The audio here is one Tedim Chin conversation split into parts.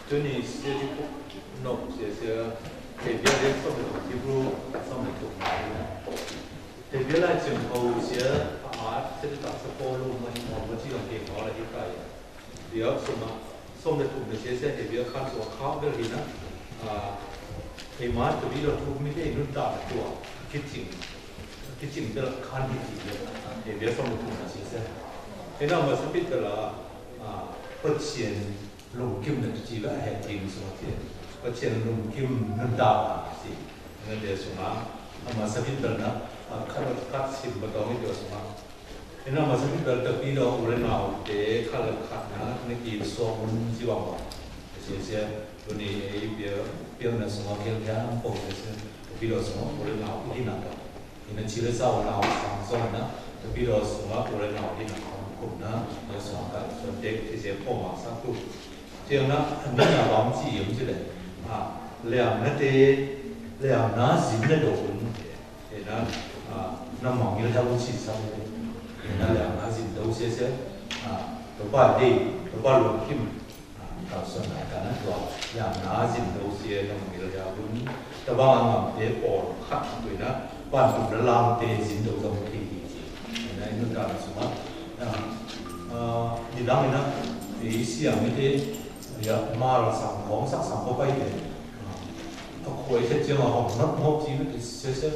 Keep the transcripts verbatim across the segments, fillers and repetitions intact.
Tuni sia di puk nop sia sia, Hebru sawm le thum, Hebru sawm le thum. Hebru lai ciang ho sia a at sia di tak sa ko lo ma hi ma ma ci ong ke ma la hi kai. Dia sawm a, sawm le thum na sia sia Hebru khan sua kha bel hi na. A, hei ma tu bi lo tu mi de nun ta na tua. Kicing. Kicing bel khan hi ci bel. Hebru sawm le thum na sia sia. Hei na ma sa pit bel a, a, Pathian lungkim na tu ci bel a het ding sua ci. Pathian lungkim nun ta na ci. Na de sua ma. A ma sa pit bel na, a, khat khat sim ba tong i tua sua ma. Ina masa mi bel tapidaw u le naute khat le khat na na kisuak un ci bang bang. Sia sia, tuni ei bia, bia na sungah kial kial ang ko sia sia. Tapidaw sungah u le nau i na ka. Ina ci le sa u nau sang song na. Tapidaw sungah u le nau i na ka. Kum na, ya sungah ka, so tek, sia sia, ko ma sa tu. Ciang na, a ni na bang ci yam ci le. A, liang na te, liang na zin na do un. Ina, a, na mangil hau ci sa le. Ina liang na zin do sia sia. A, to ba de, to ba lo kim. A, ka son na ka na tua. Liang na zin do sia na mangil hau un. Tabang a ngamte pawl khat tu ina, bantuk na lamte zin do zong thei hi ci. Ina inu ta na suma. A, a, nidang ina, ei siang mite, ya, mal sang kong sak sang ko pai te. A, a khuai khet ciang a hong nop ngop ci mite sia sia.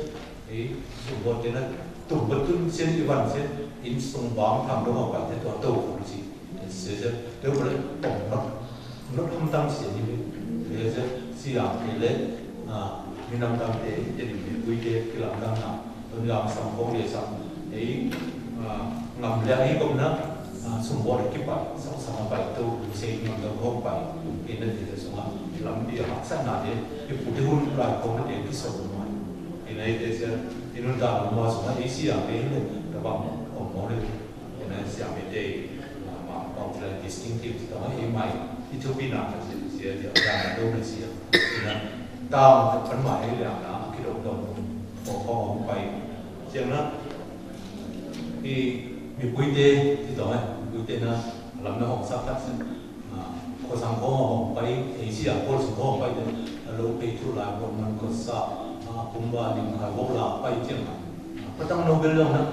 Ei, sung bot te na, tum bot tun sian i van sian, inn sung bang tham dong a pai te tua to ko ci. Sia sia, te ko le, hong nop. Not hamtang sia ni ve. Ve sia, siang te le, a, minam tang te, te ni ve, ui te, kilam tang na. Tun lam sam kong le sam. Ei, a, ngam le ei kong na, a, sum bo le kipai, sam sam a pai to, sei ngam to kong pai. Ei na te te sung a, lam pi a, sa na te, ki pu te hun lai kong na te, ki so mai. Ei na ei te sia, ei nun ta mo sung a, ei siang te le, ta bang, ong mo le. Ina siang mite, ma, ma, ma, distinctive, tama hi mai, i thupi na, sia, sia, sia, sia, sia, sia, sia, sia, tang, pan mai, sia, na, ki dong dong, ko, ko, hong pai. Sia na, i, mi puite, ti dong, eh, mi puite na, lam na hong sa khat, sia. A, ko sang ko hong pai, ei sia, ko sang ko hong pai te, a lo pei thu lai, ko man ko sa, a, kumba lim khai, ko la pai ciang, a, patang no bel dong na,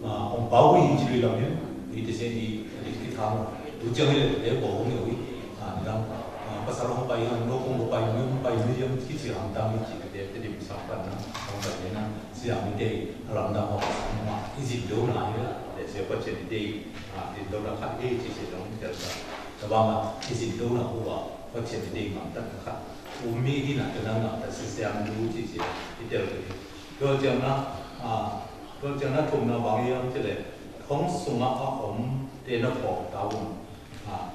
a, hong pau hi ci lui lam hi, i te se i, i ki thang, tu ciang i le, e bo hong yo i, a, ni dang, a, pasal hong pai, hong lo kong lo pai, mi hong pai, mi yam ki ci hang tang i ci te, te dim sa pan na, hong pai na, sia mi te, a lam dang hong sa ma, i zin do na hi, te se pa ciang i te, a, zin do na khat i ci se dong, tel sa. Tabang a, i zin do na hu a, Pathian i dei ngam tak na khat. U mi hi na ka na ngam tak si siam du ci ci, i tel ka hi. Tua ciang na, a, tua ciang na thum na bang i am ci le, thong sung a a om te na phawk ta un. A,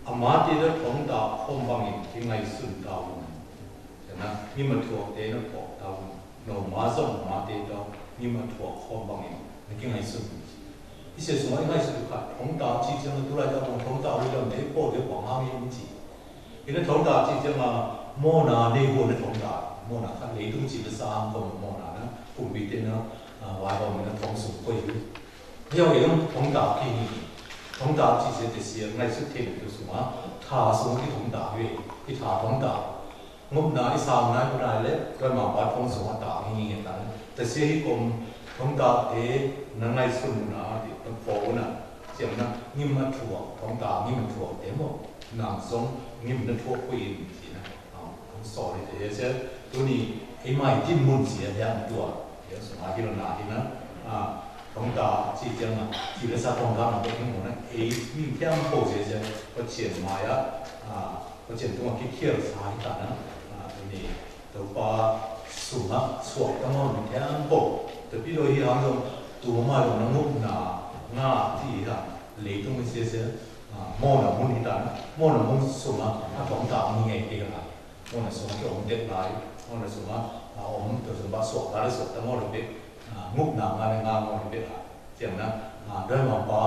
a ma te na thong ta khom bang in ki ngai sun ta un. Ciang na, mi ma thuak te na phawk ta un. No ma zong mate tawh ngim a thuak khawm bangin na kingaihsun hi ci. I sia sungah i ngaihsut uh khat, thongtak ci ciang a tulai tak bang thongtak uh i lamte i pawh deuh bang hang hi ci. Ina thongtak ci ciang a mawhna nei huan na thongtak, mawhna khat leitung ci na sa hang kawm mawhna na, kumpite na, a, vai bang na thong sung koih hi. Hiau ei dong thongtak hi hi. Thongtak ci sia te sia ngaihsut theih na tu sungah, tha sungah ki thongtak hi, ki tha thongtak. Ngupna i sang nai ko nai le, tua mangpa thong sung a tak hi hi ta. Ta sia hi kom thong tak te na ngaihsun na ti, ta pho na, siam na, ngim a thuak, thong tak ngim a thuak te mo. Nang song ngim na thuak pui in, ti na. Ang, ang sorry te sia, tuni, ei mai tin mun sia, ya tua. Ya sung a hi lo na hi na. A, thong tak, ci siam na, ci le sa thong tak na, ko ngim na, ei, ngim kiam po sia sia, ko siam mai a, a, Pasian tungah kikhial sa hi ta na, a, tuni Topa sungah suak ta ngawn mi thiang ko. Tapi lo hi hang zong tu ma zong na ngupna nga ti hi ta. Leitung hi sia sia, a, mawhna mun hi ta na. Mawhna mun sungah a thong ta mi ngei te hi ta. Mawhna sungah ki om tek lai. Mawhna sungah, a, om to sungah suak ta le suak ta ngawn lo pek. A, ngupna nga le nga ngawn lo pek a. Ciang na, a, doi ma pa,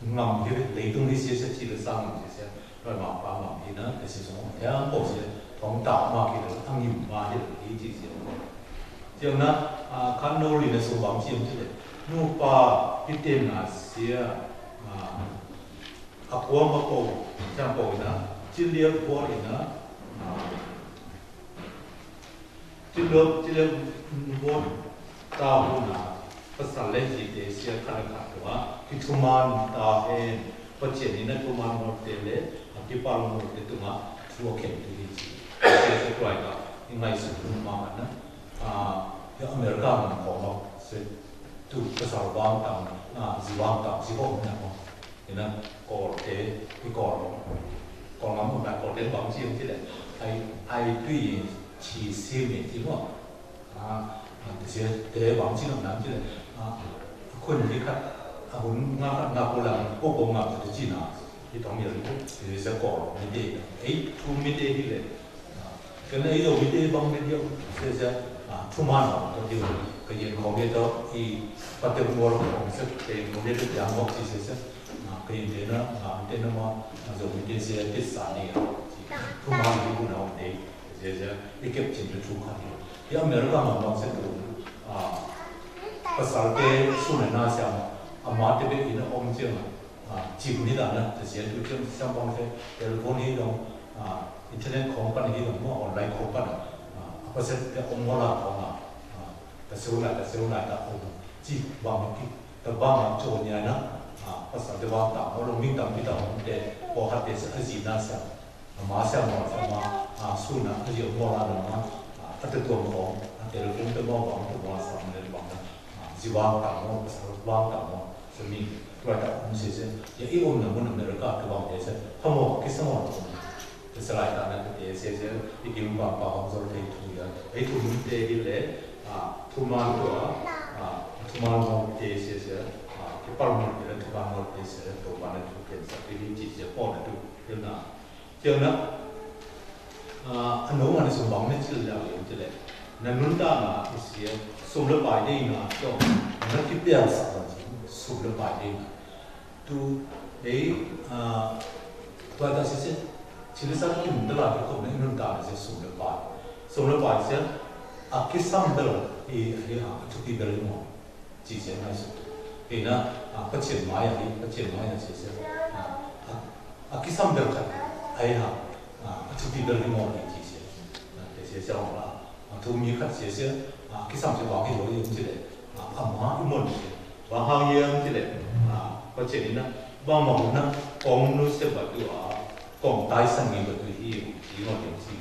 ngam hi, leitung hi sia sia, ci le sa ngam sia sia, doi ma pa ngam hi na, te sia sung, ya, ko sia, thong tak ma ki le, a ngim ma hi, hi ci sia. Ciang na, a, khan no li na sung bang ciang ci le, nu pa, hi te na sia, a, a kuang a ko, ciang ko na, Ci liak buat in a, ci liak, ci liak buat ta hun a, pasal le zite sia khat le khat tua kithuman ta hen, Pathian in a thuman ngawlte le a kipal ngawlte tungah thu a khen tu hi ci. Sia sia tuai ta i ngaihsut hun ma na, a, America man khawng a se tu pasal vang tang, a, zi vang tang zi hong na hong. Ina, Kawlte, i Kawl, Kawl ngam um lai Kawlte bang ci om ci le, ai, ai tui ci sim e ci maw. A, a, te sia, te bang ci om nam ci le, a, khun hi khat, a hun nga khat nga ko lang, ko ko nga khat ci na, i tong yel, te sia Kawl, mi te, ei, thu mi te hi le, Ken ei Zomite bang media sia sia, a, thuman a ka tiu, ka yen khawng ge tawh i patek mual khawng sia, ka yen khawng ge tawh piang bawk ci sia sia, a, ka yen te na, a, te na ma, a, Zomite sia kit sa ni a, thuman hi bu na om te sia sia, i kep cin te thu khat hi. I America ma bang sia tu, a, pasal te sun na sia, a ma te be ina om ciang a, a, cip ni dan a, te sia tu ciang siang bang te, telephone hi dong, a, internet khawng pan hi dong maw, online khawng pan a, a, a pasal te om maw la khawng a, a, ka seu lai, ka seu lai ta om, ci bang ki, ta bang a caw nia na, a, pasal te bang ta, maw lo ming tam pi ta om te, ko hat te sa a zi na sa, a ma sa ma, sa ma, a, sun a, a zi om maw la na ma, a, a te tuam khawng, a telephone te maw bang, te maw sa ma le bang na, a, zi bang ta maw, pasal bang ta maw, sa mi, Tua ta om sese, ya i omna mun America ka bang te se, hamo kisamo na om. Te salai ta na te sese, i kim pa pa hong zol thei thu ya. Ei thu mun te hi le, a, thuman tua, a, thuman mo te sese, a, kipal mo te le thuman mo te se, to pa na thu ken sa te hi ci se po na tu, hi na. Ciang na, a, a no man sum bang na cil liang liang ci le. Na nuntakna i sia, sum le pai deihna tawh na kipial sak na ci, sum le pai deihna. Tu, ei, a, tua ta sia sia, cil sa kim da la ki kom na i nuntakna sia sum le pai. Sum le pai sia, a kisam bel, i, i, a, a thupi bel i mo. Ci sia ngai su. Kei na, a, Pathian mai a hi, Pathian mai a sia sia. A, a, a kisam bel khat, a hi ha, a, a thupi bel hi maw hi ci sia. A, te sia sia ong la. A, thu mi khat sia sia, a, kisam sia bang hi lo hi ci le. A, a ma i mon sia. Bang hang hiam ci le. A, Pathian in a, bang ma hun a, kong nu sia ba tu a, kong tai sang mi ba tu hi, hi maw hi ci.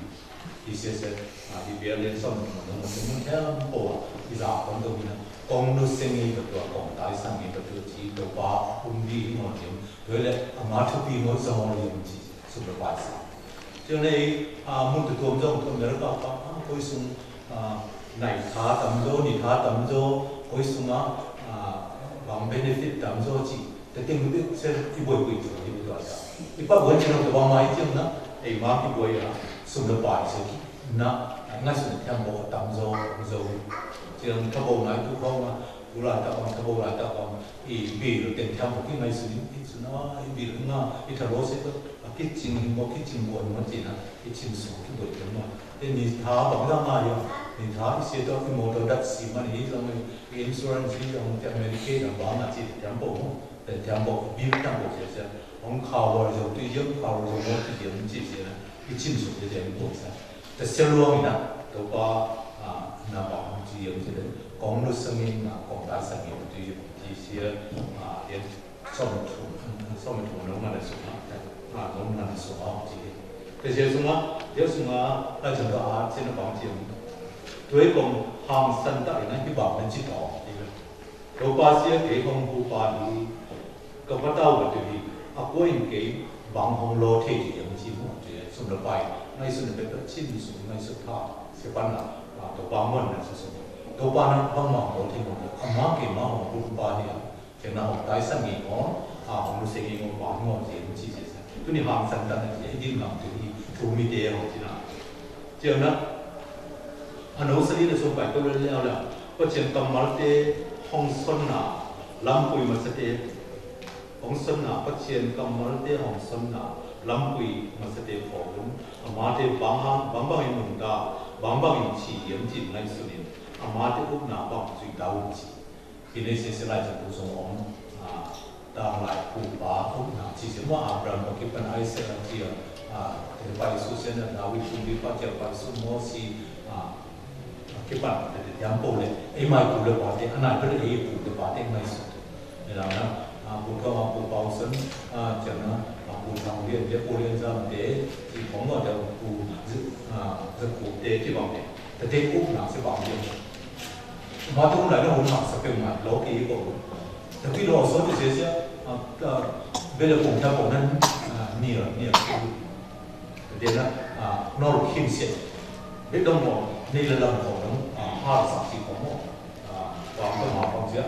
Hi sia sia, a, hi bia lian som ma nung ma nung hem po a, hi za kon do na, kong nu seng i ba tua, kong tai sang i ba tua, ci to pa, um di mo liam, tua le, a ma thupi mo zong mo liam ci, sum le pai sa. Tua le, a, mun tu tuam zong, tu America pa, a, koi sung, a, nai tha tam zo, ni tha tam zo, koi sung a, a, bang benefit tam zo ci, Te teng bek se i buaipui tua hi tua sa. I pa buai cina tua bang mai ciang na, ei ma ki buai a, sum le pai se ki na, ngai sum thiam bo tam zo, zo. Ciang thabo nai tu khong a, tu lai ta bang, thabo lai ta bang, i bil teng thiam bo ki ngai sum, i sum na, i bil nga, i thalo se ka, a kicing hi mo, kicing bo mo cina, i cin sum ki buai ciang ma. Te ni tha bang la ngai ya, ni tha i se to i motor dat si man hi zong i insurance hi zong te Medicaid a bang a ci thiam bo mo. Te thiam bo, bil thiam bo sia sia. Hong khau lo zo tui ziam, khau lo zo mo tui ziam ci sia na. I cin suk te ziam bo sia. Te sia luang ina, Topa, a, na ba hong ci ziam ci le. Kong lut sangin, a, kong tai sangin tui ziam ci sia, a, lian som thum, som thum nong na le suk na. A, nong na le suk a ci. Te sia sung a, sia sung a, a cun ka a ci na bang ci. Tuai kong hang san ta ina hi bang na ci tawh. Topa sia kei hong hu pa hi, ka patau ka tu hi, a kua in kei bang hong law thei ding hiam ci mu a ci, sum le pai, ngaihsutna pek pek cin sum ngaihsut pha, sia pan la, a, Topa muan na sia sum. Topa na bang mah hong law thei mu, a ma kei ma hong hu pa hi a, kei na hong tai san ngi ngaw, a, hong lu se ngi ngaw pa ngaw ci mu ci sia sia. Tu ni hang san tan na ci, i din ngam tu hi, thu mi te hong ci na. Ciang na, a no sali na sung pai ko le le au le, Pathian kammalte hong sonna, lampui masate hong sonna, Pathian kammalte hong sonna, lampui masate khawh un, amate bang hang, bang bang in nungta, bang bang in ci hiam cin ngaihsun in, amate upna bang zui ta un ci. Hi nei sia sia lai cang tu zong om, a, tang lai pu pa, um, na, ci sia ma Abraham, pa ki pan Isaac, a, ci a, Pai su sen a David kumpi pa cia pai su Mosi a kipan te te tiang po le ei mai pu le pa te a nai pe le ei pu le pa te mai su ne la na a pu ka ma pu pau sen a cia na a pu thang lian te pu lian zam te ti kong ma te pu zi a zi pu te ki bang te te te pu na se bang te ma tu na le hun ma sa pe ma lo ki ko Tapi lo so ti sia sia bele kong ta kong nan nia nia ti na nol khin sia be dong mo nei la lam kong dong ha sa si kong mo pa ko ma kong sia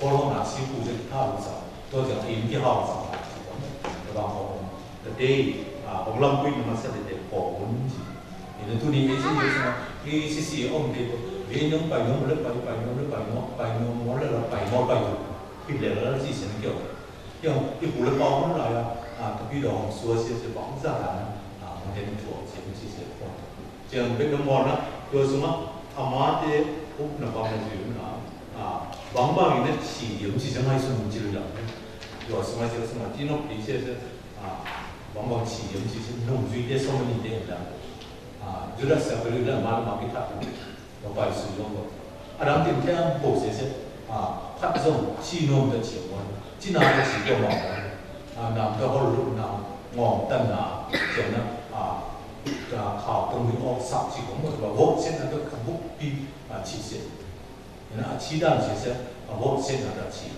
ko lo na si ku sia ha sa to sia in ki ha sa si kong mo ba kong Tadei, a, hong lampuih na masa tete kawk un ci. Ina tuni ei si ei sungah, ei si si om te ko, ei nong pai nong le pai, pai nong le pai nong, pai nong mo le la pai mo pai nong. Pi le la si sen kyo. Kyo, i pu le pau hong lai a, a, tapi dong hong sua sia sia bang za ta na, a, hong hen tua sia si sia ko. Ciang bek na mo na, tua sungah, a ma te, up na bang na zi na, a, bang bang ina ci, yom ci sia ngai sung ci lu la. Tua sungah, cia sungah, ci nok pi sia sia, Bangbang ci hiam ci sin nungzuite sawm a nite in la Judas Iskariot la ma ma kithat lo pai sui lo lo. A dang tin thiam po se se phat zong ci nuam ta ci muan ci na ta ci ko ma nam ta hol lut na ngawng tan na cian na khau tong hi awk sak ci ko mo ba wok sen na ta ka buk pi ci se. Ina a ci dan sia sia a vot sen a da ci.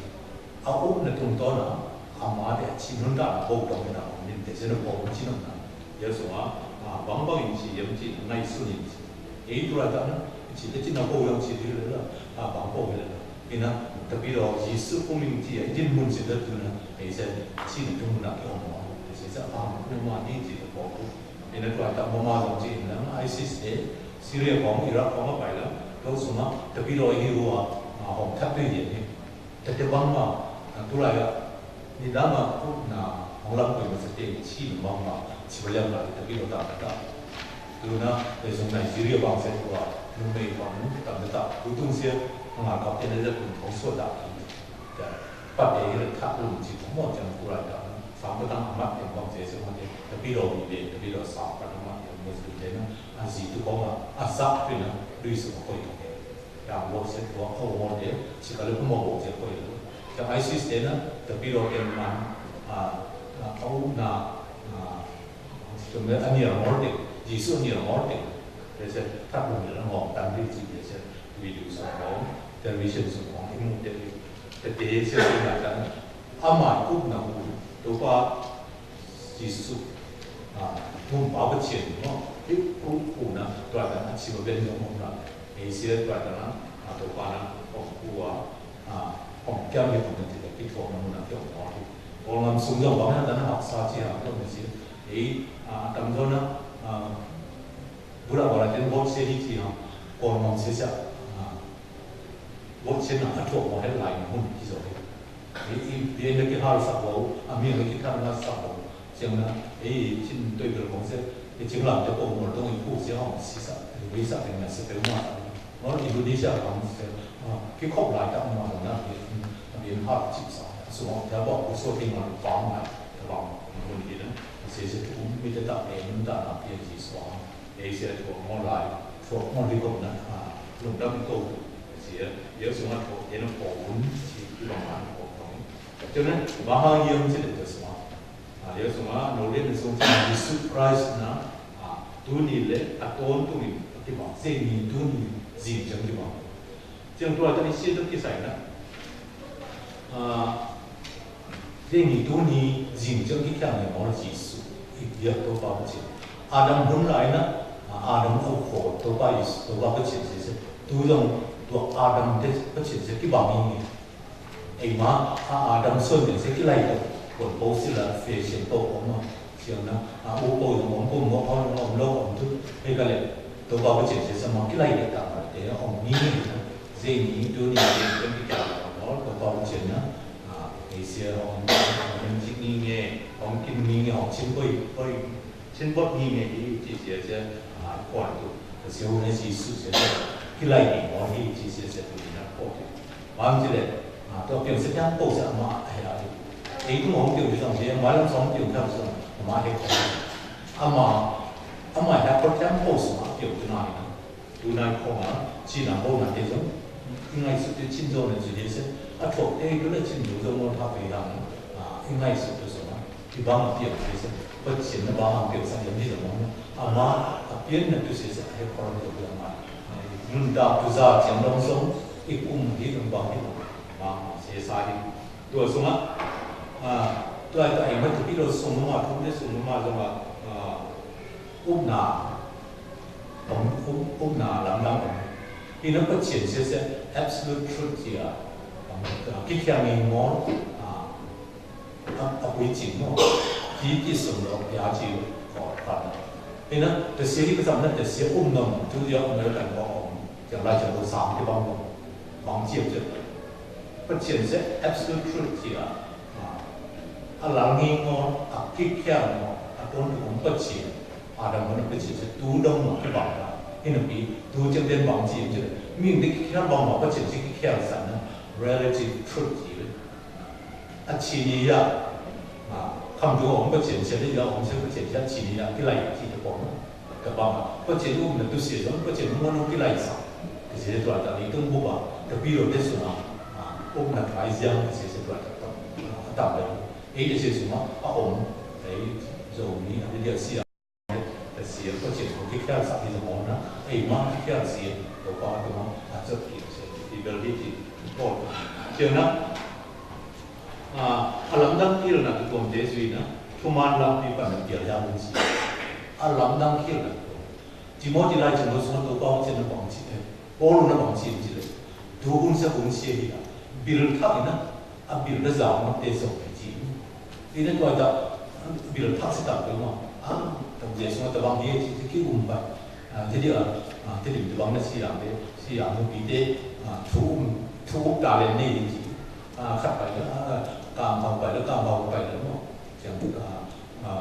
A up na tung tawn a a ma te a ci nun dan a vot dong ina a min te sia na vot ci nun na. Ia sung a a bang bang in ci yam ci na ngai sun in ci. Ei tu lai ta na ci te ci na vot yam ci di le la a bang vot le la. Ina tapi lo Jesu kung ling ci a din mun ci da tu na ei sia ci na tung na ki ong ma. Sia sia a ma ma ni ci da vot. Ina tu lai ta ma ma zong ci ina ISIS te Syria khawng, Iraq khawng a pai la, lo sungah tapidaw i hi uh a hong that tui lian hi. Tate bang mah tulai ah nidang ah utna hong lam koi masa te chi na bang mah chi baliam la tapidaw ta ta. Tuna le sung Nigeria bang se tua numei khawng tam ta ta utung sia hong a kap te na zat kun hong suat dah. Pate hi le thak lum ci kong mawh ciang kulai ta. Sang patang amat teng bang sia sia mawh te tapidaw mi be tapidaw sang patang amat teng Muslim te na a zi tu kong a a sak tu na lui sung a koi kong te. Yang bawh sia tua a wawh te ci ka le puma bawh sia koi le. Ciang ISIS te na tapidaw te man a a na Tum le a nial mawl ding, Jesu a nial mawl ding. Te se thak lum le ngawng tan ding ci te se video sung khawng, television sung khawng i mu te ding. Te te se ding lai tan. Ama i upna uh Topa Jesu Gumpa Pasian maw i upna tua tan a ci ma ben zong om la. Ei sia tua tan a Topa na om uh a om kiam hi om na ti te ki thuak na mun a ki om mawl hi. Kawlngam sung zong bang hiam dan a haksa ci hang zong hi si. Ei a tamzaw na Buddha bala ten vote se hi ci hang kawlngam se sia vote se na a thuak maw het lai na mun hi zaw hi. Ei ei ei na ki hal sak lo a mi na ki thar na sak lo. Ciang na ei chin toi bel kong se ei cing lam te kong mol tong ei pu sia hong si sak ei sak teng na se pel ma. Nor Indonesia bang se kikhop lai tak ma na a bian har cip sa a sung a bawk a suat ding a bang lai a bang mun hi na a sia sia tu mi te tak e nun ta na pian ci suang ei sia thuak maw lai thuak maw dikop na lungdam i ko sia ia sung a thuak e na pawh hun ci i bang a na pawh kong. Ciang na bang hang hiam ci le tua sung a A lian sungah no lian sung cin Jesu Christ na tuni le a tawntung in a kibang se ni tuni zing ciang kibang. Ciang tua ta i sia ta kisai na zing ni tuni zing ciang kikhiang ni maw Jesu i biak Topa Pasian. Adam hun lai na Adam a ukhaw Topa Jesu Topa Pasian sia sia tu zong tua Adam te Pasian sia kibang ni. Eima a Adam suan ding sia kilai lo. Kuan po sila fashion po om a siang na a u po zong om po mo a om lo om tu hei ka le. Topa Pasian sia sama kilai le ta ma te om ni ni na. Zei ni tu ni zei ni tu ni ta ma lo Topa Pasian na. Ei sia om om zik ni nge om kin ni nge om chin poi poi Chin bawt hi nge hi ci sia sia a kuan tu ka sia hun a si su sia sia kilai ni maw hi ci sia sia tu ni na ko ti. Bang ci le a tua piang sia piang ko sia ma a he a hi. Ei tu maw piang sia sia ma lam song piang piang sia ma he ko. Ama, ama hia khuat kiang ko sungah a piau tu nai na. Tu nai khawng a, cina ko na te zong, i ngaihsut te cin zaw na ci de se, a thuak te tu le cin tu zong lo tha pe hang, a, i ngaihsut te sungah, i bang a piau te se, Pasian na bang a piau sa yam di zong lo, ama, a pian na tu se se, a hia khuat na tu ama. Nun ta tu za ciang dong zong, i kum hi zong bang hi zong, ma, ma, se sa hi. Tua sungah, a, tua ta i ma tu pi lo sung ma, tu de sung ma zong a, a, upna, om, up, upna lamdang om. Hi na Pasian sia sia absolute truth sia. Om, a, kikhiang i ngol, a, a, a pui cing ngol. Ki, ki sung lo, ya ci ko, ka. Hi na, ta sia hi ka sam na, ta sia um nong, tu ya um na kan ko om. Kiang lai kiang ko sam ki bang ko. Bang cia cia. Pasian sia absolute truth sia. A, a lang hi ngol, a kikhiang ngol, a ton tu om Pasian. Adam hon a Pasian sia tu dong ma kibang na. Hi na pi, tu ciang den bang ci ci le. Ming de kikhial bang ma Pasian sia kikhial san na. Relative truth ci le. A ci ni ya. A, kham tu om Pasian sia de ya om sia Pasian sia ci ni ya kilai ci te pom. Ka bang, Pasian um na tu sia zong, Pasian um na kilai sa. Ka sia tua ta ni tung bu ba, ka pi lo de sung a. A, um na kai ziang, ka sia sia tua ta. A, ta ba. Ei ka sia sung a, a om. Ei, zo ni, a de dia sia. Ka sia, Pasian ko kikhial sa ni zong om na. Ei ma kikhial sia, to pa tu ma, a zot ki sia. Di bel di ki, ko. Sia na. A, a lamdang khialhna tu tuamte zui na, thuman lampi pan na pial hia un ci. A lamdang khialhna tu. Timoti lai cin lo sung a Topa un cian na bang ci, eh, Paul un na bang ci un ci le. Tu un sia un sia hi a. Bil thak in a, a bil na zau na te zong hi ci. Hi na tua ta, bil thak si tak pe ma. A, tam je sung a ta bang hi ci, ci ki um bai. A, te di a, a, te di ta bang na si yang te, si yang mu pi te, a, thu um, thu um ta len nei hi ci. A, khat pai le, a, a, kam hau pai le, kam hau pai le, no. Ciang, a, a,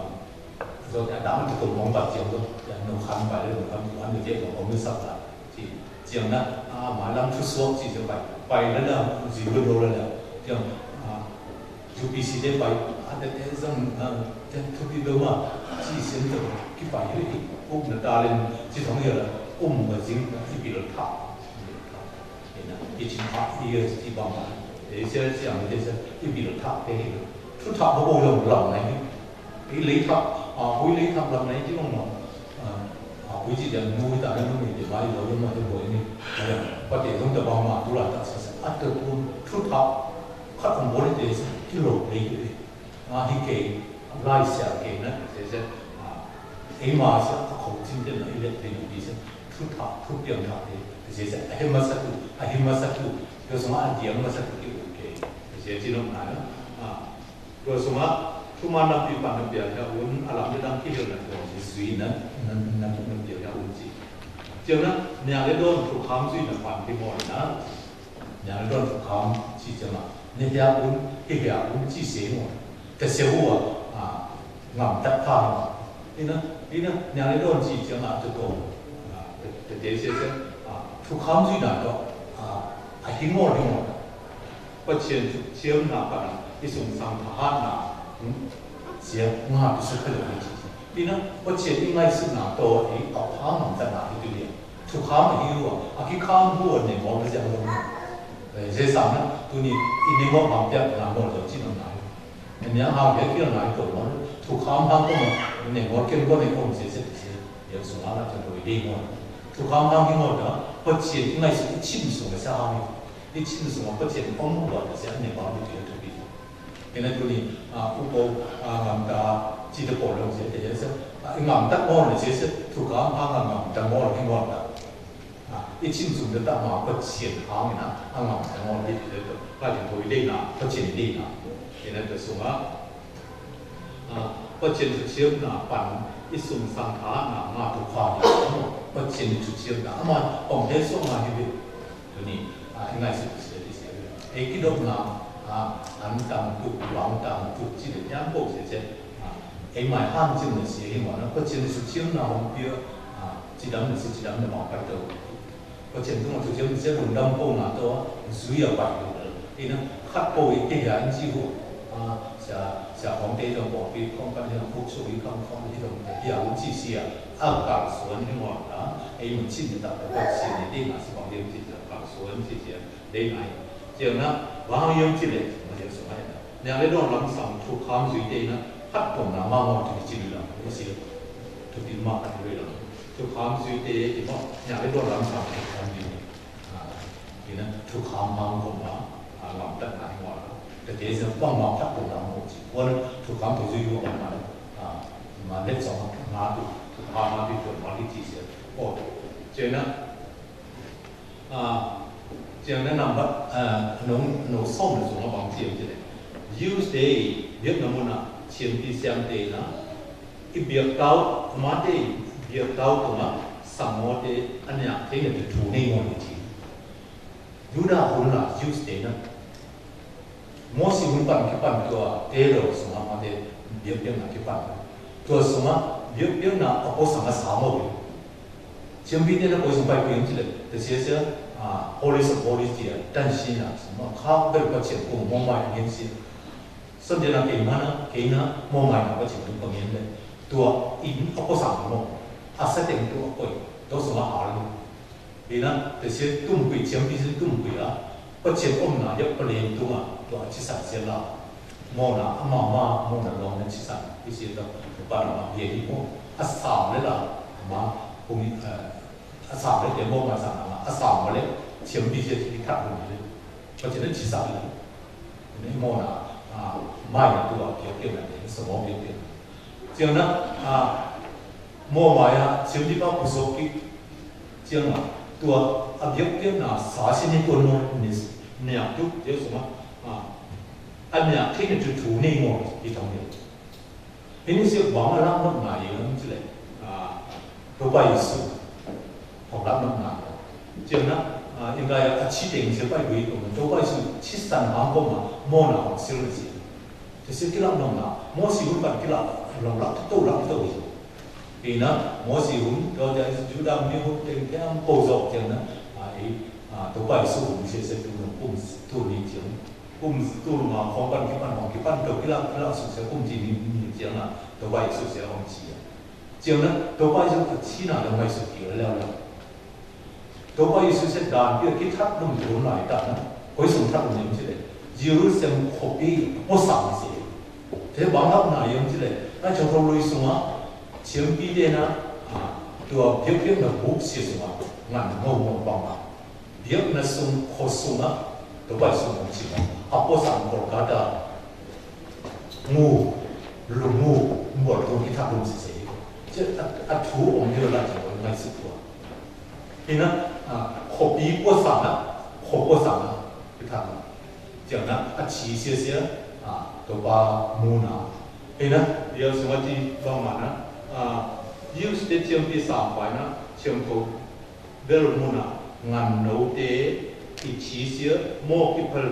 zo, a, dam tu kum mong bat ciang zo, a, no khan pai le, no khan tu an de, no khan mi sak la. Ci, ciang na, a, ma lam thu suak ci ciang pai, pai le na, zi bu lo le na. Ciang, a, U P C te pai, a, te, te zang, a, te thu pi do ma, ci sian to, ki pai le, uk na ta len, ci thong ya la, um ma zing, i pi lo tha. Ina, i cin pha, i, i bang pha. Ei sia siang te sia, i bil thak te hi. Thu thak ba ko yong lam nai hi. I lei thak, a, hui lei thak lam nai ti long ma. A, a, hui ci dian nu ta na nu ni te ba i lo yong ma te boi ni. Aya, pa te zong ta bang ma tu la ta sa sa. A te tu, thu thak, khat kong bo le te sa, ki lo lei hi. A, hi kei, lai sia kei na, se se, a, ei ma sia, a khong cin den na, i let den pi sia, thu tha, thu piang tha te, se se, a hi ma sa tu, a hi ma sa tu, tua sung a diang ma sa tu ki u kei, se se cin ong na, a, tua sung a, thuman lampi pan na piang ya un, a lam de dang ki hil na tua, si zui na, na, na, na piang ya un si. Ciang na, nia le don thu kham zui na pan ki mo na, Nia le don thukham ci ciang a, ni hia un, hi hia un ci se maw. Ka sia hu a, a, ngam tak kha hi maw. Ina, ina, nia le don ci ciang a, tu ko. A, te, te, te sia sia, a, thukham zui na to, a, a hi maw, hi maw. Pathian thuciamna pan a, i sung sang thahatna, hmm? Sia, nga tu sa kha lo ni ci. Ina, Pathian i ngaihsutna to, i a phang ngam tak na hi tu lia. Thukham a hi uh a, a kikham uh a nengol ka ziang lo. Eh, zesang na, tuni, i nengol hang piak na ngol lo cin ong nai. Nengol hang piak kiang nai ko ngol, thukham hang ko ngol, nengol ken ko nengol se se se, ya sung a la cin lo i dei ngol. Thukham hang hi ngol da, Pathian i ngaihsut i cin sung a sa hang hi. I cin sung a Pathian ong uh a, se a nengol i tu i tu pi. Ina tuni, a, upo, a, ngamta, cite pawl lo sia, te sia, a, i ngamta ngol le sia sia, thukham hang a ngamta ngol, i ngol ta. A, i cin sung ta ma Pathian hang ina, a ngamta ngol le sia to. Ka cin ko i deina, Pathian i deina. Ina ta sung a, a, Pathian thuciamna pan, i sung sang tha na, nga tu kha ni, Pathian thuciamna, ama, ong he sung a hi ve. Tuni, a, i ngaihsut sia, sia, sia. Ei kidopna, a, an tang tuk, bang tang tuk, ci le piang ko sia sia. A, ei mai han cin na sia hi maw na, Pathian thuciamna hong pia, a, cidam na sia, cidam na bang pai to. Pathian tung thuciam na sia, lungdam ko na to, zui a pai to. Ei na, khat ko ei kei ya in ci ho. Sia, sia khawngte zong pawlpi khawng pan hi lo, buk suk hi khawng khawng hi lo, hi a, hun ci sia a kalsuan hi ngawn la, ei mun cin ni tak tak sin ni ding a si bang ding ci sia kalsuan ci sia ding ai. Ciang na, bang hang hiam ci le, ma sia sung ai na. Nia le dawn lam sang thukham zuite na, phat tong na ma ngawn tu ci lu la, ni si thupi ma kan lu la. Thukham zuite i ma, nia le dawn lam sang thukham zuite. Ina thukham mang kong ma, lamtak na hi ngawn la. Tete sia bang ma phat kong lam kong ci. Wan thukham kong zui kong ma, ma let song ma tu, thukham ma tu kong ma ki ci sia. O, cina, cina number, no, no song na sung ma bang ci am ci le. Use te, biak na mun a, ciam ti siam te na, i biak tau, mate i biak tau tungah sangawte a niak thei na thu nei ngawn hi ci. Judah hun la Jews te na Moses hun pan kipan tua Pharaoh sungah mate biakpiakna kipan tua sungah biakpiakna a pawsang a sa mawk hi. Siampite na koi sung pai koi ci le te sia sia Holy of Holies tia tan si na sungah kha bel pa cian kung mawng mai ngin si. Sandiana keimana keina mawmaina pa cin tu pangin le tua in a pawsang maw a sateng tu a koi tua sungah hal ni. Ina te sia tumpui ciampi sia tumpui a pa cian omna yak pa len tunga tua a cisan sia la mawna a mama mawna lawng na cisan i sia ta pa na ma bia hi maw a sam le la ma kung a sam le te mawmai sam na a sam ma le ciampi sia i khat hun le. Pasian in cisak hi. Ina i mawhna, a, maina tua piak piakna te, sawm piak piakna. Ciangna, a, mawhmai a, siampipa pusuak kik. Ciangna, tua a piak piakna sa sin hi tua nawn ni, niak tu, tia suma, a, a niak khin tu thu nei ngawn hi thang hi. Hini siak bang a lak nopna hi lam ci le, a, Topa Jesu hong lak nopna hi. Ciangna, a, in lai a ci teng siak pai gui kong Topa Jesu ci san hang kong a mawhna hong sil na ci. Ci siak kilak nopna, Moses hun pan kilak, long lak to lak to hi. Ina, Moses hun, tua cia Judah mi hun teng teng po zawk ciangna, a, ei, a, Topa Jesu hun siak siak tu nung kum tu ni ciang. Kum tu nung a khawng pan kipan hong kipan to kilak kilak suk sia kum ci ni ni ciang a Topa Jesu sia hong ci a. Ciang na Topa Jesu a cina le mai suk ki a leu leu. Topa Jesu sia dan pia kithat lum tum lai ta na koi sung that lum yam ci le Jerusalem khopi mo sang si. Te bang hap na yam ci le na chong thong lui sung a ciampi te na tua piak piak na buk sia sung a ngan ngau ngau bang a. Biakna sung khuasung ah Topa Jesu hong ci mawk a puasang Golgotha ngu lungngu mual tung kithat lum sisei hi. Cia a thu om hi lo lai cia ngaihsut tua. Hi na khuapi puasang ah khua puasang ah kithat lum. Ciang na a ci siasia Topa muna. Hi na bia sung a ci bangmah na Jews te ciampi sangpai na ciamko bel munah ngannote i thisia mawk i phal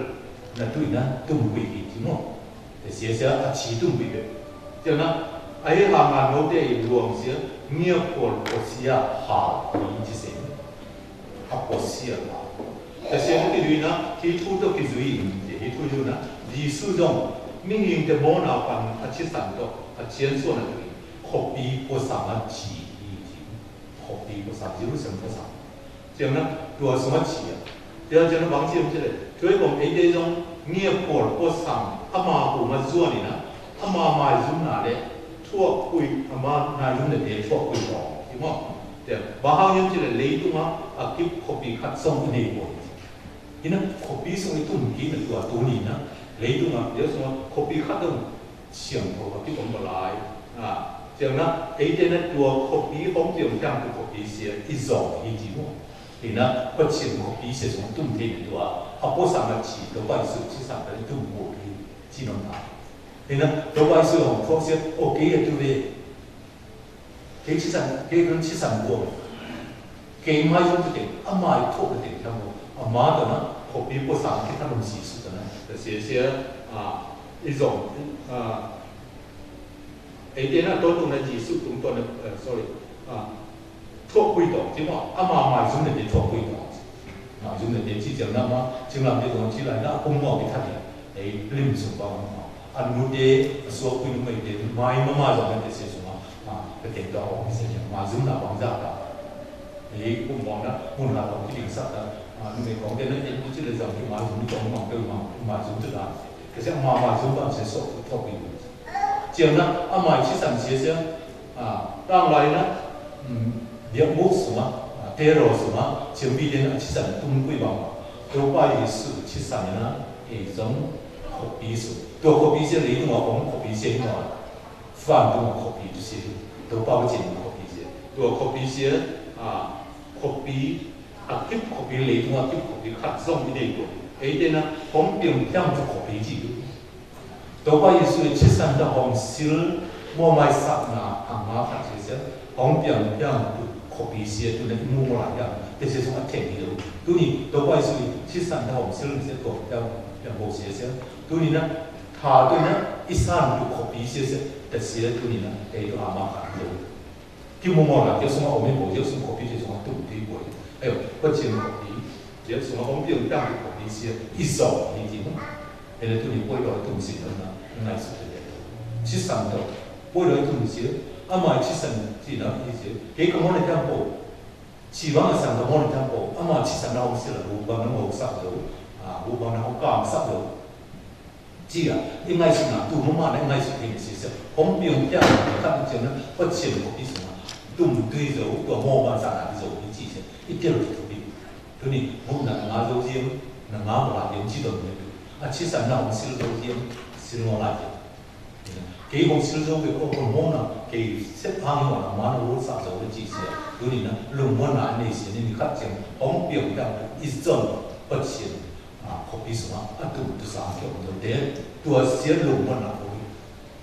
na tuihna tumpuih hi ci maw? Te siasia a thi tumpuih bek. Ciana a hi ha ngannote i luangsia ngiaphual puasia hau hi ci se. A puasia hau. Te sia na kiduina hi thu tawh kizui in te hi thu yuna Jesu zong mihingte mawna pan a thisan tawh a thiansuan a tuih khuapi puasang a thi hi ci. Khuapi puasang, Jerusalem puasang. Ciang na tua sung a ci a. Tia ciang na bang ci om ci le. Tua i bawm eite zong ngiaphual puasang ama puma zuan in a, ama maizumna le thuakpui, ama maizumna te thuakpui tawng. Ci maw? Tia bang hang hiam ci le leitung a a kip khuapi khat zong i nei pua hi ci. Hi na khuapi sung i tum kik na tua tuni na leitung a, tia sung a khuapi khat zong siangtho a kibang balai. Ciang na eite na tua khuapi hong piang piang tu khuapi sia i zawng hi ci maw? Hi na Pasian khuapi sia sung tum thei na tua a puasang a ci tua pai suk ci sang ka i tum khuapi ci nong na. Hi na tua pai suk hong khuak sia o kei a tu ve. Kei ci sang, kei kun ci sang khuak. Kei mai zong tu teng, a mai khuak tu teng tham khuak. A ma tua na khuapi puasang ki tham si suk tua na. Sia sia i zawng eite na tawntung na Jesu tungtawn na, sorry, thuakpui tawh ci maw, ama maizum na te thuakpui tawh. Maizum na te ci ciang na ma cinglam te tawh ci lai na a pum maw ki that le ei lim sung bang maw. A nute, a suakpui numeite mai mahmah zong a teci sungah, a, ka teng tawh a om hi sia, maizumna bangzah ta. Ei, kum bawngna mun khat a om kidingsak ta, a, numei kawngte na en tu ci le zong ki maizum ni kawng mang peuhmah maizum tu ta. Ka sia ma maizum bang sia suak tu thawk ding. Ciangna a mai cisan sia sia, a, tanglai na, um, biakbuk sungah, a, terror sungah ciampite na a cisan tum pui bang. Topa Jesu cisan na ei zong khuapi sung. Tua khuapi sia leitung a om khuapi sia hi maw. Vantung a khuapi tu sia hi. Topa Pasian khuapi sia. Tua khuapi sia, a, khuapi, a kip khuapi, leitung a kip khuapi khat zong i nei tua. Eite na hong piang piang tu khuapi ci tu. Topa Jesu i cisan ta hong sil, muamaisakna a nga khat sia sia. Hong piang piang tu khuapi sia tu na i mu maw lai hiam. Te sia sung a theng hi lo. Tuni Topa Jesu i cisan ta hong sil sia tua piang piang bo sia sia. Tuni na tha tu na i san tu khuapi sia sia. Te sia tuni na ei tu a ma khat lo. Kimu maw lai, kei sungah om hi bo, kei sung khuapi kei sungah tum kei bo hi. Ayo, Pasian khuapi, kei sungah om piang piang khuapi sia, i zawh hi ti maw. Hei le tuni puai loi tum sin na, na ngai suk te. Cisan tawh, puai loi tum sia, a mai cisan ci na, i sia. Kei ka maw na kiang bo, ci bang a san ka maw na kiang bo, a mai cisan na om sia la, bu bang na maw sak lo, a, bu bang na om kam sak lo. Ci a, i ngaihsutna, tu mahmah na i ngaihsut thei na sia sia. Hong piang piang na khat i ciang na, Pasian khuapi sungah tum tui zo, tua mawh ban sa na i zo, i ci sia, i tel tu thupi. Tuni, mawhna na nga zo ziang, na nga mawh lai ziang, ci don na tu. A cisan na hong sil zo ziang, sil mawh lai ziang. Kei hong sil zo kei ko hong mawhna, kei sep hang i mawhna, ma na wo sa zo na ci sia. Tuni na, lungmawhna a nei sia, ni khat ciang, hong piang piang, i zon, Pasian. A, khuapi sungah a tum tu sa kiom tu te, tua sia lungmuanna ko hi.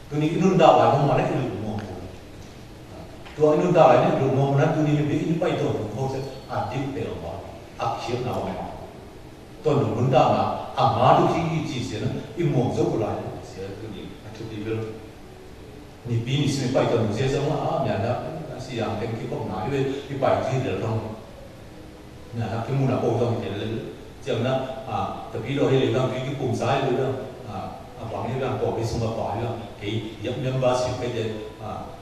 Tuni i nuntak lai mawh mah na i lungmuan ko. Tua i nuntak lai na i lungmuan mah na tuni ni bia i pai tuan ko sia a dik pe lo mah, a khiatna mah. Tuan lungmuan dak na a nga tu khi i ci sia na i muang zo ko lai sia tuni a thupi bel. Nipi ni simi pai tuan sia zong a, mya na, a si yang teng ki kong na, i, i pai ki del dong. Mya na, ki mu na ko zong i del le. Ciang na, a, tapi lo hi le dong, ki, ki kum sa hi le dong. A, a bang hi dong, ko ki sung ka pa hi dong. Kei, yak member si pe de, a,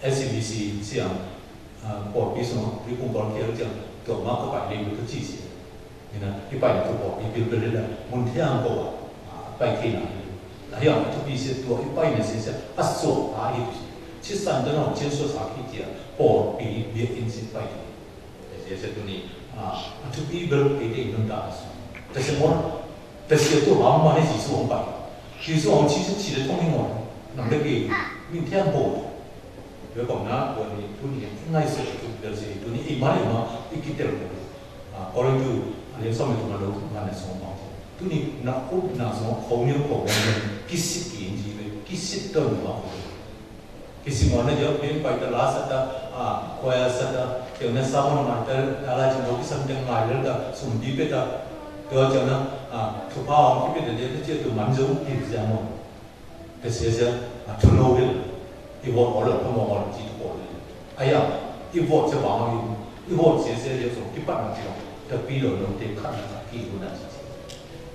S C B C siang, a, ko ki sung, ki kum ko ki ciang, tua ma ko pai le ko ci si. Ina, i paina tu pawlpi bilbil hi la, mun thiang ko a, a, pai thei na hi. La hiang a thupi sia tua, i paina sia sia, a suak a hi tu sia. Cisan ta nong cian suak sa ki tia, pawlpi biak in sia pai thei. Sia sia tu ni, a, a thupi bil kei te in nun ta a suak. Ta sia mon, ta sia tu hang ma ni Jesu hong pai. Jesu hong ci sia ci le thong hi mon. Nam le kei, min thiang bo. Tua kong na, tua ni, tu ni, ngaihsut tu, tua si, tu ni, i ma, i ma, i kitel ko. A, Korintu, a lian sawm le thum a lo, nga na sawm bang. Tu ni, na up, na sawm, ko mial, ko mial, kisit ki in ji ve, kisit ton ma ko. Kisit ma na jo, pen pai ta la sa ta, a, ko ya sa ta, keu na sa ma na ta, a la jin lo, kisam teng ngai le ta, sum bi pe ta, tua jang na, a, thupha ong ki pe ta, dia ta, cia tu man zo, ki jang mo. Ka sia sia, a, thuno hi lo. I vote aw lo, thuno aw lo, ci tu aw lo. Aya, i vote sia bang hi. I vote sia sia, sia so, kipat na ci lo. Tapi lo lo te khat na ki lo na ci.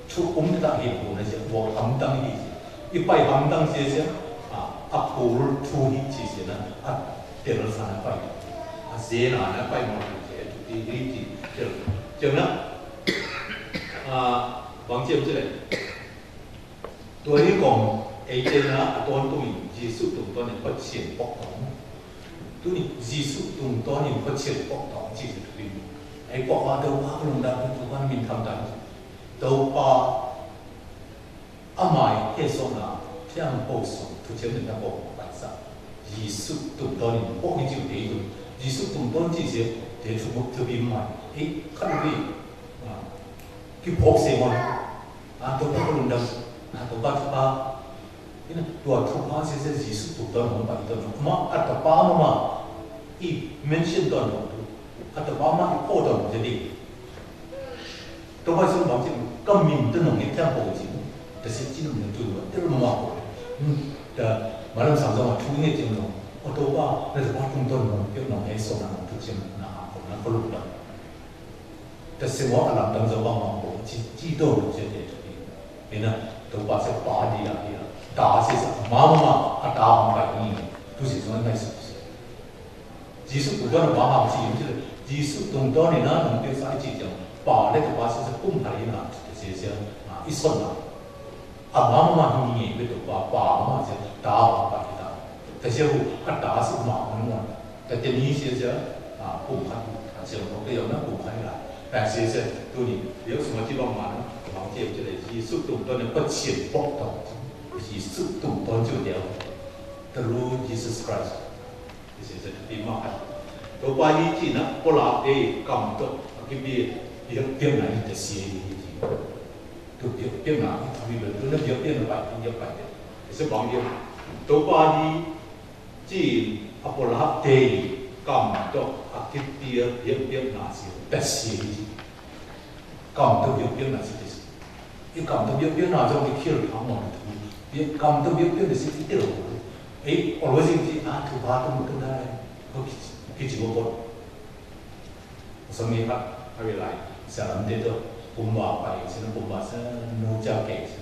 Thu um ta hi lo na sia, vote hamtang hi sia. I pai hamtang sia sia, a, a poll thu hi ci sia na, a tel sa na pai. A sia na na pai mo sia, tu ti hi ci, tel. Tel na, a, bang ciam ci le. Tua hi kong, eite na a tawntung in Jesuh tungtawn in Pasian pok tawng. Tuni Jesuh tungtawn in Pasian pok tawng ci tu in. Ei pok a Topa ka lungdam, Topa min tham ta. Topa a mai he sawng na, thiang po sawng, tu thiang na pok paisa. Jesuh tungtawn in pok ni ci te tu. Jesuh tungtawn ci se, te tu muk tu bi mai. Ei, khat bi. Ki pok se mon. A, Topa ka lungdam. A, Topa, Topa. Ina, tua Topa sia sia Jesuh tu ton hong pai ton hong. Ma, a Topa ma ma. I mention ton hong tu. A Topa ma i po ton hong jadi. Topa sung bang cin, ka min ton hong i tiang po cin. Ta si cin min tu, tel ma ma po. Hmm, ta, malam sang zong a tu nge cin hong. O Topa, na Topa tung ton hong, tel hong, hei so na hong tu cin na ha ko, na ko lungdam. Ta si mo a lamdang zo bang bang ko, ci, ci to lo sia te to ni. Ina, Topa sia pa di la, di la. Ta sia sia, mama ma, a ta hong pai ni. Tu sia sia ngai sia sia. Jesu tungtawn a mama ma sia sia. Jesu tungtawn ina nong pia sa i ci ciang. Pa le Topa sia sia kum hai ina, sia sia, a, i son na. A mama ma hi nge be Topa, pa mama sia, ta hong pai ta. Ta sia hu, a ta sia ma hong pai. Ka te ni sia sia, a, kum khat, a sia kum khat ka yau na kum khat la. Ka sia sia, tu ni, liau suma ci bang ma na, bang ci ci le, Jesu tungtawn ne Pasian pok tawh. Jesu tungtawn ci liau. Through Jesus Christ. Sia sia, tu pi ma khat. Topa hi ci na, pulak te kam tawh, a kipi, biak, biak na hi ta sia hi ci. Tu biak, biak na hi, tu biak, tu na biak, biak na pai, biak pai. Sia bang biak. Topa hi, ci a pulak te kam tawh a kipia biakpiakna si, best si. Kam tawh biakpiakna si, best si. I kam tawh biakpiakna zong i khial thang maw na thu. Biak, kam tawh biakpiakna si i tel. Ei, always in ci a thupha tum tum dai. Ko kici, kici ko ko. Sami khat a ri lai. Sia lam te tawh kumba pai si na kumba sa no ca ke si.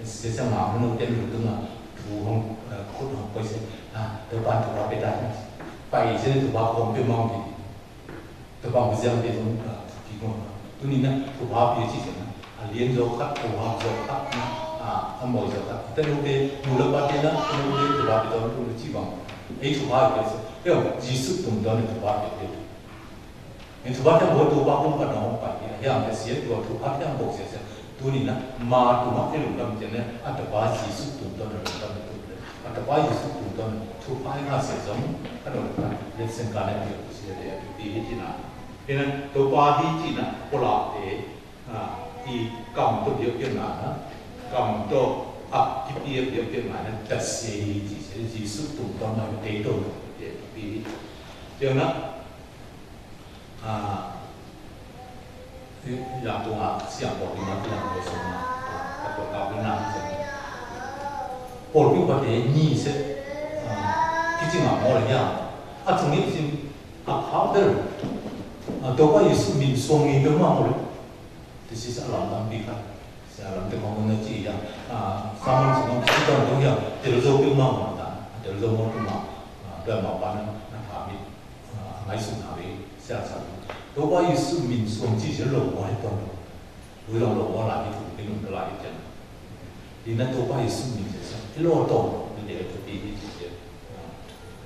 Sia sia ngak nu ten lu tunga thu hong, eh, khut hong koi sia. Ah, Topa thupha pia ta. Pai sia thupha kong pia mang pi. Topa hong pia siang pia zong, ah, pi kong. Tuni na thupha pia ci sia na. A lian zaw khat, a wang zaw khat na. Ah, a mawi zaw khat. Ita nu te, nu le pa te na, nu te thupha pia zong, nu ci bang. Ei thupha pia sia. Ei, Jesu tungtawn thupha pia pia. Nin thupha thiang bo Topa kum ka nong pai hi a hiam ka sia tua thupha thiang bo sia sia. Tuni na ma tuma i lungdam cian ne a Topa Jesu tungtawn na lungdam na tuni na. A Topa Jesu tungtawn na thupha i ngah sia zong ka nong lungdam. Letsen ka ne tia ku sia le a tupi hi tina. Hi na Topa hi tina pulak te, a, i kam tawh biakpiakna na. Kam tawh a kipia biakpiakna na ta sia hi ci sia Jesu tungtawn na te tawh na tia tupi hi. Tia na Ah, yang tung ah siang pawlpi ma tu yang pawlpi sung ma, ah, ka tua ka pawlpi na siang. Pawlpi pate ni se, ah, kici ngam maw le hiam. A chung ni sin a khau bel. Ah, Topa Jesu min suang ni bel ma maw le. This is a lam lampi khat. Sia lam te kong na ci ya. Ah, saman sung ci ton dong ya. Tel zo pil ma maw ta. Tel zo maw tu ma. Ah, tua ma pa na, na pha mi. Ah, ngaihsutna ve, siangsak. Topa Jesu min suang ci sia lo maw he ton lo. Lui lo lo maw lai hi thu, hi nung ka lai hi ciang. Hi na Topa Jesu min sia sia. Hi lo ton, ni de to pi hi ci sia.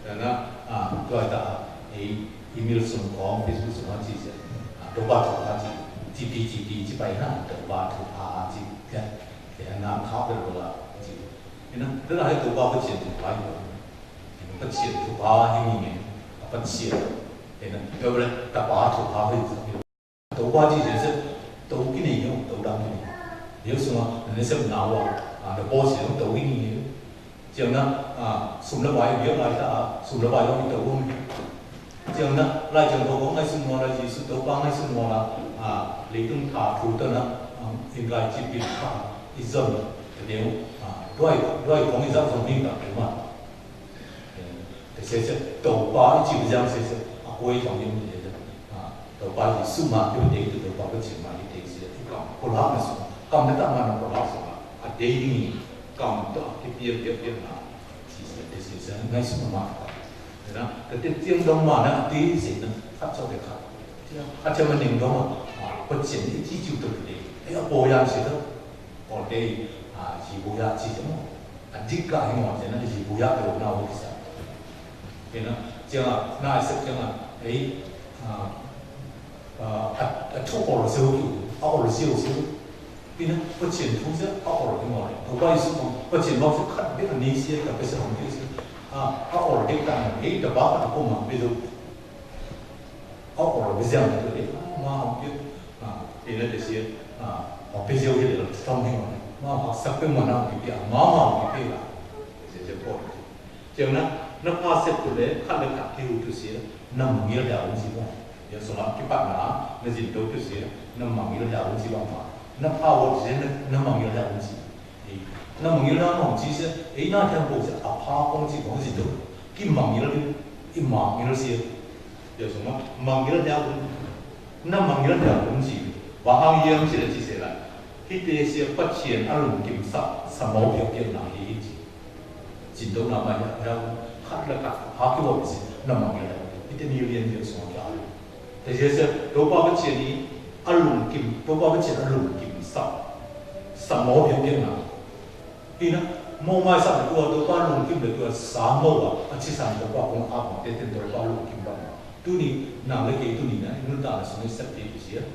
Ah, na, ah, tua ta, eh, email sung kong, Facebook sung kong ci sia. Ah, Topa thupha ci, ci pi, ci pi, ci pai na, Topa thupha ci, ya. Ya na, kha pe lo la, ci. Hi na, tua hi Topa Pasian thupha hi. Pasian thupha hi nge, Pasian. Ena, tua le, Tapa thupha hi. Topa ci sia sia, to ki nei yo, to dang ki nei. Yo suma, ne sem na wa, a, na po sia, to ki nei yo. Ciang na, a, sum la bai, yo lai ta, sum la bai, yo to wong. Ciang na, lai ciang to wong, ngai sum wa la, Jesu Topa ngai sum wa la, a, leitung tha thu ta na, a, in lai ci pi tha, i zon, te deu, a, duai, duai kong i zak zong ning ta, te ma. Te sia sia, Topa i ci ziang sia sia, a kuai zong ning sia sia. Ah, Topa Jesu ma, i te tu Topa ko ci ma i te sia, i kam, ko la na su, kam na ta ma na ko la su ma, a te ni, kam to, ki pia pia pia na, ci sia, te sia sia, ngai su ma ka. Na, te te tiang dong ma na, te sia na, khat so te khat. Tia, a tia ma ning dong ma, ah, ko ci ni ci ci to te, ai a po yang sia to. Awlte, a, Jibuya ci ciang maw. A dik ka hi maw ciang a Jibuya ka lo na aw kisa. Kena, ciang a, na a sep ciang a, ei, a, a, a, a thu awl seu tu, a awl seu seu. Kena, Pasian thu seu, a awl hi maw. Topa Jesu maw, Pasian maw seu khat bek a ni sia, ka Pasian hong kisa. A, a awl bek ta maw, ei, ta ba ka ta ko ma, be zo. A awl bek ziang tu, ei, ma hong kisa. A, ei na te sia, a, hong pe ziau hi le, tong hi maw. Ma hong sak pe maw na hong kipia, ma ma hong kipia la. Sia sia pawt. Ciang na, na pha sep tu le, khat le khat kiu tu sia, na mangil dia un si maw. Sia sung a kipat na, na zin to tu sia, na mangil dia un si bang ma. Na pha wot sia, na, na mangil dia un si. Ei, na mangil na mong ci sia, ei na thiang pawh sia, a pha kong ci kong zin to. Ki mangil, i mangil sia. Sia sung a, mangil dia un. Na mangil dia un si. Ba hang yam si la ci sia la. Hihte sia Pathian a lungkimsak sangawm biakpiakna hi hi ci. Cintona mah hiah, hiah khat le khat a kiwak si na mangngilh hi. Hihte ni lian biak sungah kia hi. Te sia sia Topa Pathian i a lungkim, Topa Pathian a lungkimsak sangawm biakpiakna. Hi na, mawh maisak tua Topa lungkim le tua sangawm a, a thisan Topa kong a bangte ten Topa lungkim bang. Tuni nang le kei tuni na i nuntakna sung i sep ding hi sia.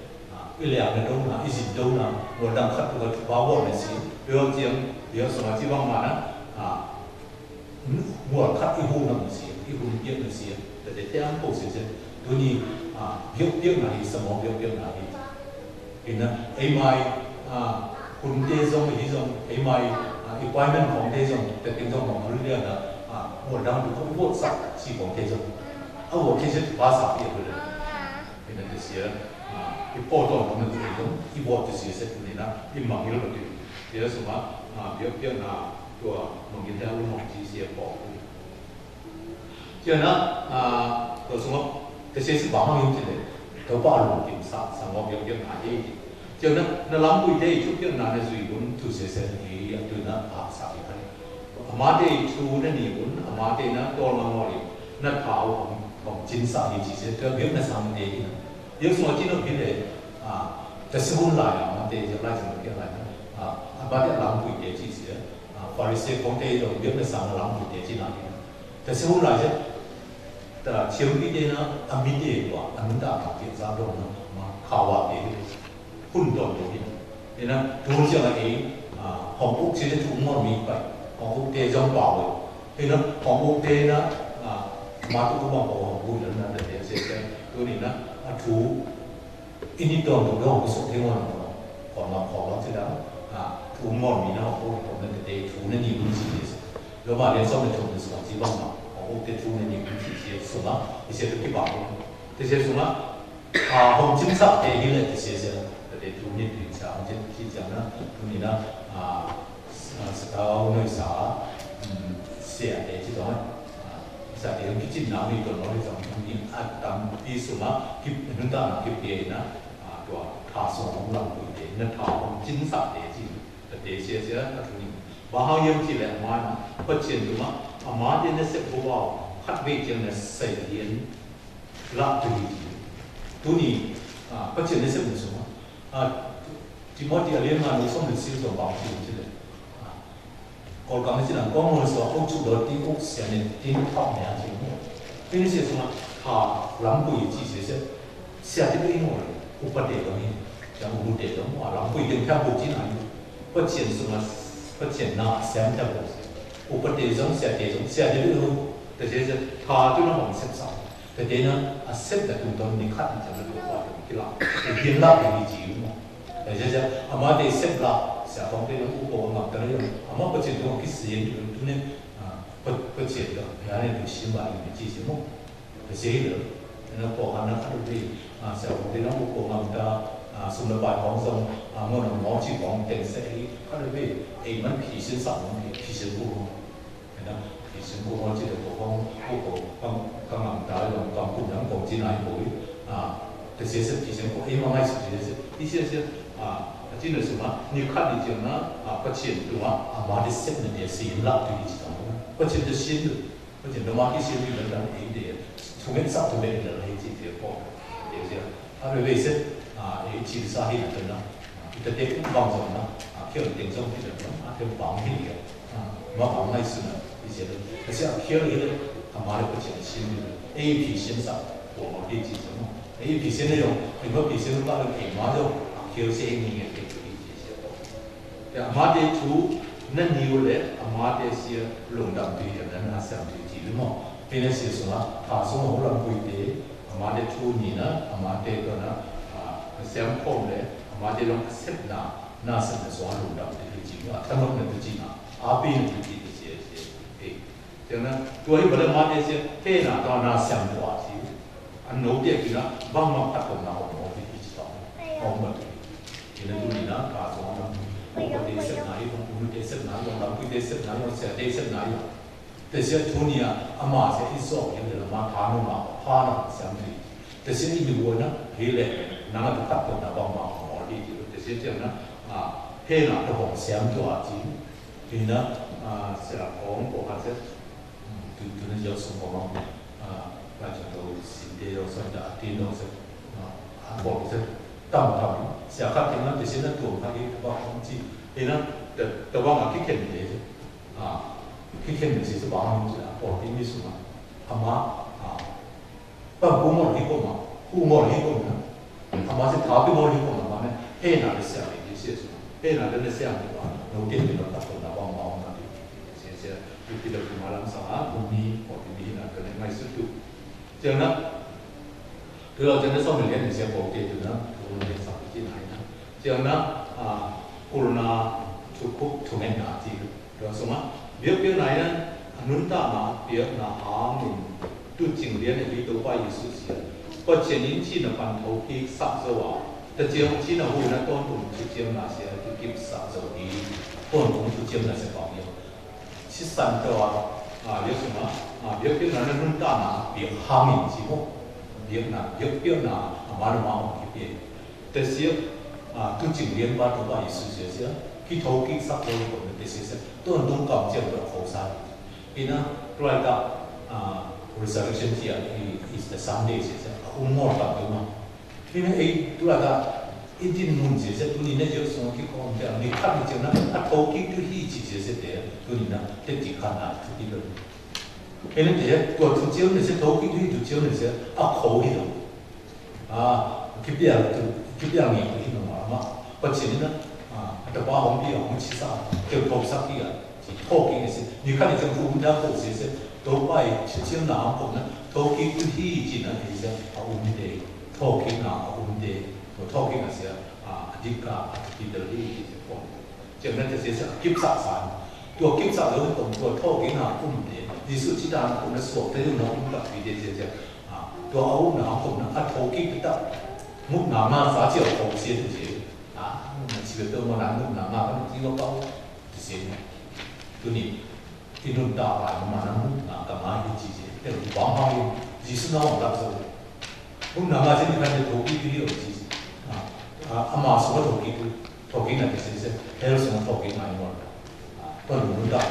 I liang na dona, i zin dona, mual dang khat tuk a thupha gual na si, pio ciang, pio sung a ci bang ma na, mual khat i hu na si, i hun piak na si, tate te ang ko si sia. Tuni biakpiakna hi, sangawm biakpiakna hi. Hi na, ei mai hunte zong, hi zong, ei mai i appointment khawngte zong, tate zong mawng hun lian na, mual dang tuk a i buatsak si khawngte zong. A buat te sia thupha sa piak le. Hi na te sia, i pawtawn kong na tuni dong, i buat te sia sia tuni na, i mangngilh lo tuni. Sia sungah biakpiakna tua mangngilh te a lungawng ci sia pawk tuni. Sia na, tua sungah te sia si bang hang hiam ci le, Topa a lungkimsak sangawm biakpiakna hi. Sia na, na lampuite i thupiakna na zui hun tu sia sia hi a tu na a sak hi khan. Amate i thu na ni hun, amate na tawlnga ngawl in na tha uh hong, hong cinsak hi ci sia, tua biakna sangte hi na. Biak sungah cin uh hi le, ah, ta si hun lai ah, amate ziak lai zong biak lai na. Ah, amate a lampuite ci sia, ah, Pharisee khawngte zong biakna sang a lampuite ci na hi na. Ta si hun lai sia, ta thiampite na a mite tua, a nuntakna piakzak dong na, ma, khawate hi. Hun tawntung hi. Hi na, tu hun ciang a ei, ah, hong uk ci le thu um ngawl mi pai. Hong ukte zong pau hi. Hi na, hong ukte na, ah, ma tu um a ko hong uk na na te te se se. Tuni na, a thu, i ni tawntung dong hong suk thei ngawl na. Khawng ngam khawng ngam ci dang, ah, thu um ngawl mi na hong uk na te te thu na ni hun ci se. Roma lian sawm le thum na sung ci bang ma. Hong ukte thu na ni hun ci se sung a, i se tu kibang. Te se sung a, ah, hong cinsak te hi le te sia sia. Te te tu ni tu sa hong cin ci ciang na, tu ni na, ah, s-, ah, sa tau noi sa, um, sia te ci dong, ah, sa te hong kicin na mi tuan lo hi zong ni a tampi sung a, kip, nun ta na kip te na, ah, tua tha sung hong lampuite, na tha hong cinsak te ci, te te sia sia, a tu ni. Bang hang hiam ci le a ma na, Pathian tungah, a ma te na sep hu bau, khat vei ciang na sai lian, lak tu hi. Tuni, ah, Pathian na sep na sung, ah, Timothy a lian nga na sawm le sia sawm bang ci ci le. Ah, Kawlkang na ci nang kong mun sua uk cuk dawt ti uk sia ne tin thawk ne a ci mu. Tin sia sungah kha lampui ci sia sia. Sia ti pei mu. Upate dong hi. Sia upate dong. Ah, lampui tin thawk bu ci na hi. Pathian sungah, Pathian na siam thawk bu. Upate zong sia te zong. Sia ti pei mu. Te sia sia. Kha tu na hong sep sa. Tate na a sepna tungtawn ni khat ni ciang na tua pa tawh kilak. Tua pian lak ni ci uh maw. Tate sia amate sep lak sia khawngte na uh ko a ngam ta na yong. Amah Pathian tungah kisian tu ne, ah, Pa-, Pathian tungah a ne tu sim ba ni ci sia maw. Tate sia hi lo. Na pawlkhat na khat uh pi, ah, sia khawngte na uh ko ngam ta, ah, sum le pai khawng zong, ah, ngawn a maw ci khawng teng sia hi khat uh pi. Ei man phi sin sak maw phi, phi sin uh maw. Ena, i sin ko hong ci le ko hong, ko ko, kam, kam ngam ta le, kam kum dang ko ci nai ko i. Ah, te sia sia, i sin ko, i ma ngai sia sia, i sia sia, ah, a ci na sung a, ni khat ni ciang na, ah, Pathian tung a, a ma te sep na te si in la tu i ci tang. Pathian te si in, Pathian te ma ki si in la dan e de, tu ngen sa tu ngen la e ci te ko. Te sia. A veve se, ah, e ci sa hi na na. I tate kum bang zong na, ah, khial teng zong hi na, ah, te bang hi na, ah, ma bang ngai sun na, i sia na. A sia khial hi na, a ma le Pathian sin hi na. E phi sin sa, ko ma hi ci zong. E phi sin na yong, e ma phi sin ka le e ma zong, ah, khial sia e ni nge te i ci sia. Te a ma te tu, na niu le, a ma te sia lungdam tu hi na, na siam tu ci lu mo. Pina sia sung a, tha sung a hu lam pui te, Amate thu nina, amate tawna, ah, a siam khawm le, amate long a sepna, na sepna sung a lungdam te hi ci, a thanopna te ci na, a pina te ci te sia sia. Ei. Tiang na, tua hi bale amate sia, te na tawna siam tua ci. An no te ki na, bang ma khat tawna om no te hi ci tawna. Om ma te. Ina tu nina, ka sung a na. Om ma te sepna hi, om te sepna hi, om lam te sepna hi, om sia te sepna hi. Tesia thu nia ama sia i zawh hi le lama tha nunga pha na siam hi. Tesia i mi buaina hi le nang a tu khat tuanna bangmah a mawl hi ti lo. Tesia ciang na, a, Hena ka hong siam tua ci. Hina, ah, sia kong ko ka se. Tu tu na jok sung ko mang. Ah, ba jok to sinte jok sung da tin jok se. Ah, ko se. Tam tam. Sia ka tin na te sin na tu ka i ba kong ci. Hina, te te ba ma ki ken de. Ah, ki ken de si ba ma ni ko ti mi sung ma. Ama, ah, Bang hu ngol hi ko ma, hu ngol hi ko na. Ama se tha pi ngol hi ko na ma ne. Hena le sia le sia su. Hena le sia ni ba. No tin ni ba ta ko na bang ma ma ti. Sia sia. Pi pi da ku ma lam sa a, ku mi, ko ti mi na ka ne mai su tu. Ciang na. Tu lo ciang na so mi lian ni sia ko ti tu na. Ku na le sa ti na na. Ciang na, ah, kul na, tu ku, tu ngen na ti. Tua sungah biakpiakna in a nuntakna a piakna hangin tuucing lian ahi Topa Jesuh sia, Pathian in thihna pan thokiksak zo a, Tasiang thihna huhna tawntung thuciamna sia kikipsak zo hi. Tawntung thuciamna sia pang hi. Sisan tua, a, biak sungah, a, biakpiakna in a nuntakna a piak hangin ci maw. Biakna, biakpiakna a manama hong kipia hi. Tasiak, ah, tuucing lianpa Topa Jesuh sia sia, kithokiksak lo hi ko na tasiak sia, tawntung kamciam tua khosa. Ina, tu laitak, ah, resurrection sia, i, is the Sunday sia sia, a um ngol tam lo ma. Ina, ei, tu laitak, i dinmun sia sia, tuni na zio sung kikhawm sia, ni khat ni ciang na, a thokik tu hi ci sia sia te, tuni na, te ci khat na, tu ki lo. Ina te, tua thuciam na sia, thokik tu hi thuciam na sia, a kho hi lo. A, kipial tu, kipial ngi tu hi nong ama. Pathian in a, a, a tapa hong pia hong cisa, keu thoksak hi a. Thawk hi ngi si. Ni khat ni ciang thu um ta ko si si. Topa i thuciamna hong kom na. Thawk hi tu hi ci na hi si. A um te. Thawk hi na a um te. Thawk hi na si a. A, a dik ka, a dik dal hi hi si kom. Ciang na te sia sia kipsak san. Tua kipsak lo kong tua thawk in a um te. Jesuh ci dan kong na suak te na um tak pi te sia sia. A, tua a um na kong na a thawk kip tak. Muk na ma sa cia thawk sia te sia. A, na ci be pe ma na muk na ma kan ci lo kau. Te sia. Tuni. I nuntak lai ma na muk na ka ma hi ci sia. Te bang bang hi. Jesuh na hong tak sa. Hun na nga sin kan de thoki ki hi om ci. A, a, ama sung a thoki tu. Thoki na ki sin sin. Hell sung a thoki na i mol. A, ton mun da.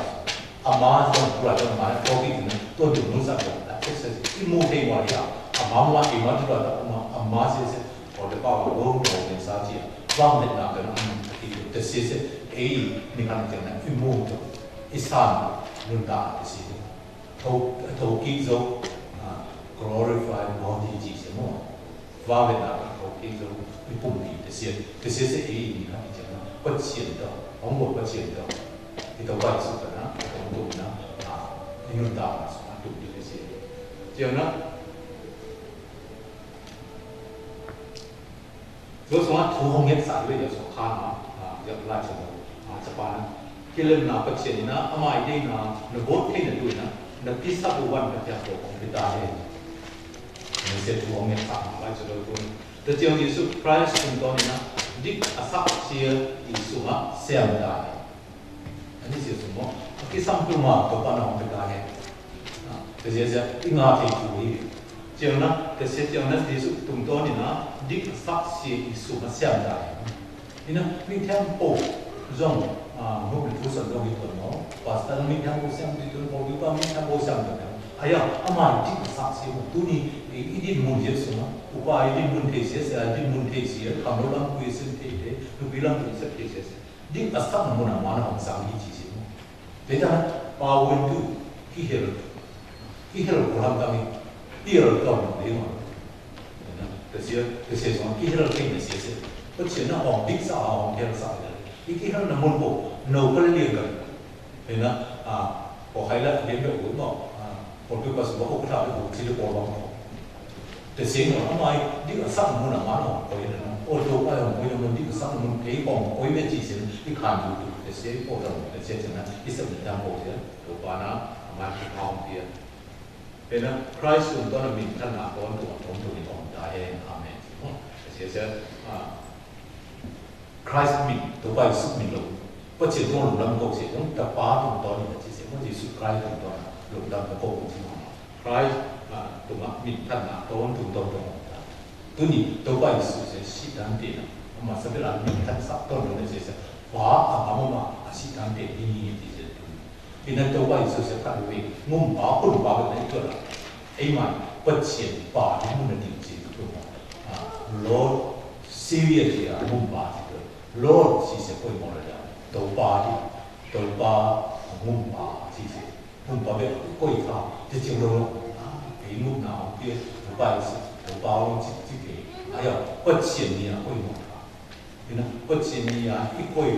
Ama sung a tu la ton ma thoki tu na. Ton tu mun sa ko. A, se se. I mu thei mo ya. Ama ma i ma tu la ta ama, ama se se. Ko de pa ko ko ko ne sa ci. Bang de na ka na. Ki tu te se se. Ei ni kan de na i mu tu. I san mun da te se. Tho, tho kik zo, a, glorify body ci sia maw. Vangliatna tho kik zo, i pumpi te sia, te sia sia ei ni khat i ciang na, Pathian tawh, hong guak Pathian tawh, i tawh pai suk na, i tawh tum na, a, i nuntakna sung a tum ding te sia. Ciang na, Tua sungah thu hong ngetsak hi ve, Yosua khan ah, ah, Yosua lai sungah, ah, Japan ah. Kilemna Pathian in ah, ama i deihna, na gawt theihna tu in ah, na kisap uh van Pathian tawh hong pia ta hen. Tua sia thu hong ngetsak lai sungah tu. Tua ciang Jesuh Khrist tungtawn in ah, dik a sak sia i sungah siam ta hen. Ani sia sung maw. A kisam tu ma Topa na hong pia ta hen. Ah, tua sia sia, i ngah thei thu hi. Ciang na, tua sia ciang na Jesuh tungtawn in ah, dik a sak sia i sung a siam ta hen. Ina, minthiang po zong, ah, hong pia thu san zong hi tuan maw. Pastor na minthiang po siam hi tuan maw, bipa minthiang po siam tuan maw. Aya, ama dik a sak sia maw. Tuni, i, i dinmun zia sung ah. Upa i dinmun thei sia sia, i dinmun thei sia, kham lo lam kui sia thei thei, nupi lam kui sia thei sia sia. Dik a sak mun a man a hong sang hi ci sia maw. Tua hi ta na, pa wen tu, kihel, kihel ko lam tang hi, kihel ko lam tang hi maw. Tua sia, tua sia sung kihel kei na sia sia. Ko sia na hong dik sa a hong kihel sa hi ta. I kihel na mun ko, no ka le liang ka. Tua hi na, a, ko khai la liang ka u maw, a, Pawlpi pa sung a ukhuapi uh thil pawl bang pawl. Te sing a amai dik a sak mun a man a hong koih na. Aw Topa hong koih na mun dik a sak mun kei hong koih ve ci sin i khan tu tu. Te sing pawl dang te sing sin na i sep na dang pawl sia. Topa na amai ki hong pia. Te na Christ tungtawn a minthanna tawntung a tawntung in hong ta hen. Amen. Te sing sia, a, Christ min, Topa Jesuh min lo. Pathian tungah lungdam ko sia, tapa tungtawn in a ci sia, Jesuh Christ tungtawn a lungdam ko ci. Christ, ah, tungah minthanna tawntung tawntung. Tuni Topa Jesuh sia, sih dan tina. Ama sa bel a minthansak tawntung na sia sia. Pa a ngam a, a sih tangte ding hi, ci zen tu. Ina Topa Jesu sia khat ve, ngumpa, hunpa bek na i tuat a. Ei man, Pasian pa ding mun a ding ci tu maw. Ah, Lord, serious ya, ngumpa ci tu. Lord, ci sia koi maw la ya. Topa ding, Topa, ngumpa, ci sia. Ngumpa bek koi kha, ci ci lo lo. Ah, ei ngumna hong pia, Topa Jesu, Topa hong ci ci ke. Ai ya, Pasian ni a koi maw la. Ina, Pasian ni a i koi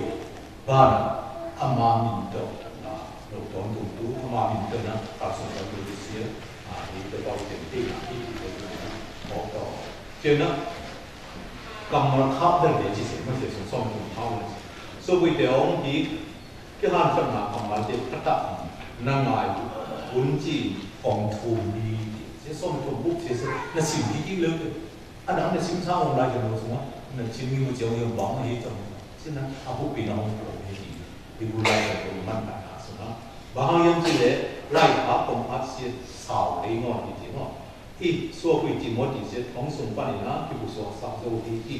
banah, ama min tawh, ah, lo tawntung tu, ama min tawh na, ka sung tawntung tu sia, ah, i tawh pau teng teng na, i tawh tawh na, mawk tawh. Sia na, kammal khak del de ci sia, ma sia sung sawm tung khak del sia. So, buite hong hi, kihanthotna kammalte phatah na ngai uh, hun ci kong thum hi, sia sawm thum buk sia sia, na sim hi kik leu te. A dang na sim sa hong lai keng lo sungah, na sim hi mu ciang hi hong bang hi cang. Sin na, a bukpi na hong pawm hi ti. Hi bu lai keng lo man khat na sungah. Bang hang hiam cih leh, lai a kong at sia sau lei ngawn hi ti maw. Hi, suakui Timoti sia thong sung panin a, kibu suaksak zo hi ti,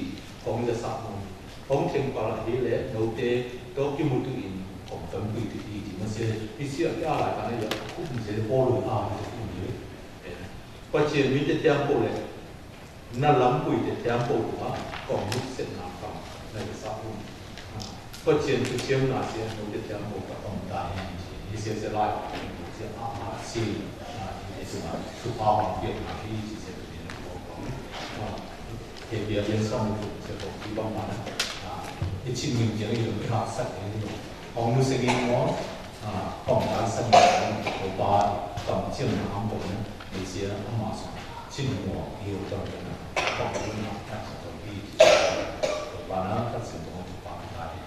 kong i zasak maw. Thong thengpal ahi leh, note, tawh kimutuh in, kong tonpui tu hi ti maw sia. Hi sia, a lai khan a ya, kum sia, pawl a, hi kum hi. Eh, Pasian mite tiang pawl leh, na lampui te thiam po uh a, kong nusiatna kam na i sak un. Pasian thuciamna sia note thiam po ka om ta hi, hi sia sia lai, sia a a si, a, i sungah thupha hong piakna hi, ci sia tu ni na ko kong. A, he bia lian sawm tu sia kong ki bang ma na. A, i chin ning kiang i lung i haksak i lung. Hong nusia ngin maw, a, kong lai sang ko pa, kam ciamna hong kong na. Ni sia ama sung chin maw hi ho tang na, kong na, na sa tong hi, pa na, ka sin tong pa na hi.